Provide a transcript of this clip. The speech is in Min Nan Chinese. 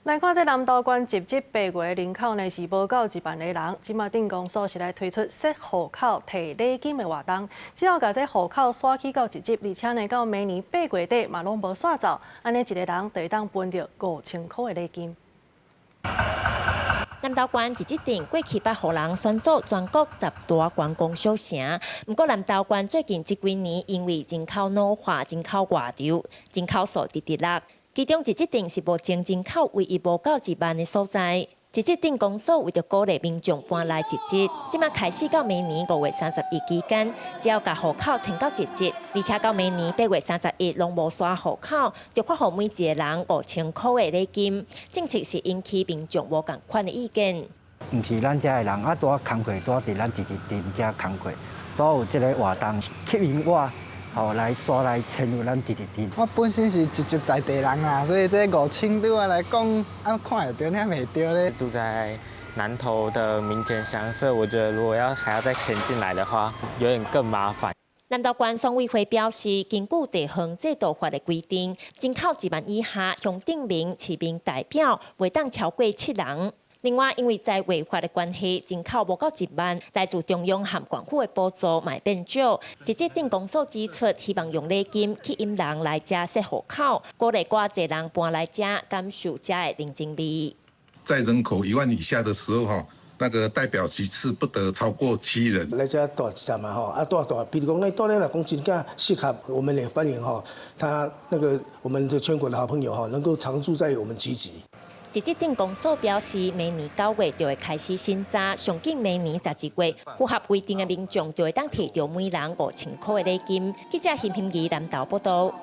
來看這南投縣集集8月人口呢是無夠1萬個人，這馬鎮公所是來推出設戶口提禮金的活動，只要共這戶口徙去到集集，而且呢到明年八月底嘛攏無徙走，按呢一個人就會當分著5000箍的禮金。南投縣集集鎮過去捌予人選做全國十大觀光小城，毋過南投縣最近這幾年因為人口老化、人口外流、人口數直直落。其中集集鎮是目前人口唯一無夠1萬的所在。集集鎮公所為著鼓勵民眾搬來集集，這馬開始到明年5月31期間，只要共戶口遷到集集，而且到明年8月31攏無徙戶口，就發予每一個人5000箍的禮金。政策是引起民眾無仝款的意見。毋是咱遮的人啊，拄仔工課拄仔佇咱集集鎮遮工課，都有這个活動吸引我，吼來徙來遷入咱集集鎮。我本身是集集在地人啊，所以這五千對我來講，啊看會著，聽袂著咧。住在南投的民間鄉，所以我覺得如果要還要再遷進來的話，有點更麻煩。南投縣選委會表示，根據地方制度法的規定，人口1萬以下鄉鎮民、市民代表袂當超過七人。另外，因為在違法的關係，人口無夠1萬，來自中央和縣府的補助嘛變少。集集鎮公所指出，希望用禮金吸引人來遮設戶口，鼓勵閣濟人搬來遮，感受遮的人情味。在人口1萬以下的時候，哈，那個代表席次不得超過七人。來遮蹛一陣嘛，吼，啊蹛蹛，比如講，你蹛咧來講真正適合，我們也歡迎哈，他那個我們的全國的好朋友哈，能夠常住在我們集集。集集鎮公所表示，明年9月就會開始審查，上緊明年11月，符合規定的民眾就會當提著每人5000箍的禮金。記者陳欣怡南投報道。